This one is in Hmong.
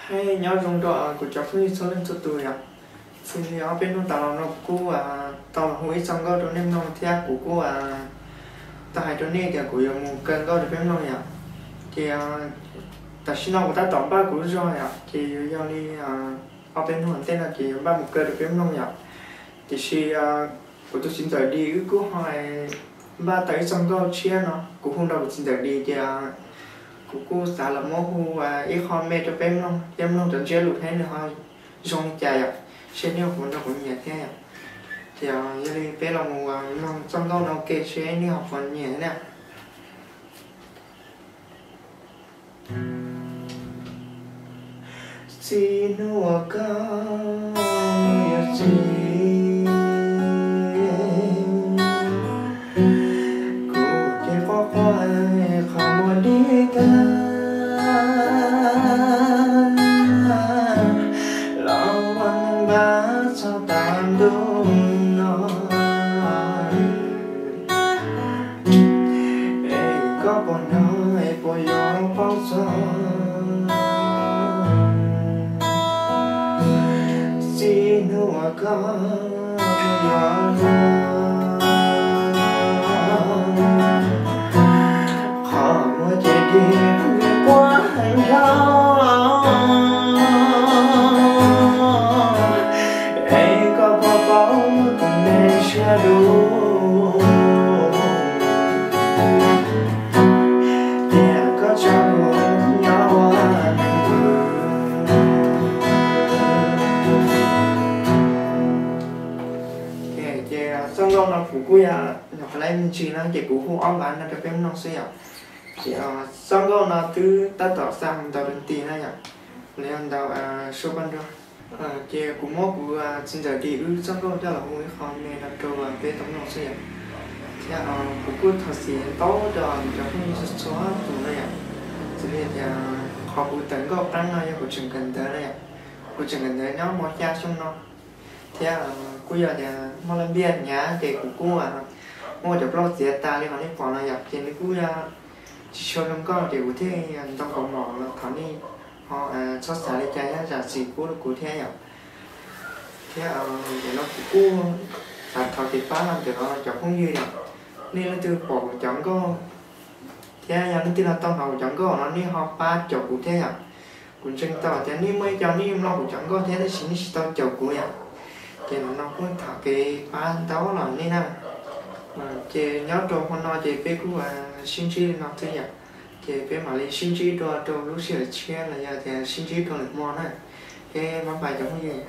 Hais nyob zoo rau kuv cov phooj ywg txhua leej txhua tus yom. Xws li ob peb hnub tas los no kuv kuj tau los hu ib txoj nkauj rau nej mloog thiab kuv kuj tau hais rau nej tias kuv yuav mus kaw nkauj rau peb mloog yom. Ces tam sim no kuv tab tom npaj kuv lub zog yom, ces yuav yog li ob peb hnub ntej no ces yuav npaj mus kaw rau peb mloog yom. Tiam sis kuv tus txiv ntxawm Dis wb kuj ho npaj tau ib txoj nkauj tshiab no, kuv hu nrog kuv txiv ntxawm Dis tias kuv kuj xav los muab hu ib qho me rau peb mloog thiab mloog cov ntsiab lus thiab nws ho zoo li cas yom, seb nej ho puas nrog kuv nyiam thiab yom. Ces yog li peb los mus mloog txoj nkauj no ua ke seb nej ho puas nyiam na. Txij hnub uas koj yuav txiv, kuv ces quaj quaj qhov muag dim tag, los ua neeg npab txog tav ntuj no. Es koj puas hnov es puas yuav paub txog txij hnub uas koj yuav los, qhov muag ces dim quaj heev dhau. Es koj puas paub tus neeg siab dub, tias koj tso kuv nyob ua neeg vwm. Ces txoj nkauj no kuv kuj yog nyuam qhuav laib me ntsis no ces kuv hu ob npav no rau peb mloog xwb yom. Ces txoj nkauj no twb tab tom xa mus ntau rau nti na yom, los yog ntau suab paj nruag. Ces kuv muab kuv txiv ntxawm Dis wb txoj nkauj coj los hu ib qho me no rau peb tau mloog xwb yom. Thiab kuv kuj thov txim ntau rau cov phooj ywg txhua tus na yom. Xws li tias qhov kuv tawm nkauj qeeb no yog kuv tseem kawm ntawv na yom, kuv tseem kawm ntawv nyob mos xya xyoo no. Thiab kuj yog tias muaj leej npiaj hnyav ces kuv kuj muab cov plaub txiav tas li qhov nej pom no yom, ces nws kuj yog tsis tshua zoo nkauj ces kuv thiaj ntoo kaus mom los thov nej ho txhob xav li cas thiab zam txim pub rau kuv thiab yom. Thiab ntawm no kuv kuj xav thov kev pab los ntawm cov phooj ywg yom, nej leej twg pom kuv cov nkauj thiab yog leej twg los tau hnov kuv cov nkauj no nej ho pab caum kuv thiab yom. Kuv ntseeg tau tias nej muaj ib co nej mloog kuv cov nkauj thiab tab sis nej tsis tau caum kuv yom. Ces ntawm no kuj thov kev pab ntau los nej na. Ces nyob rau hmo no ces peb kuj sib ntsib li no xwb yom. Ces peb mam li sib ntsib dua rau lub sij hawm tshiab los yog tias sib ntsib dua lwm hmo na. Peb mab pais cov phooj ywg.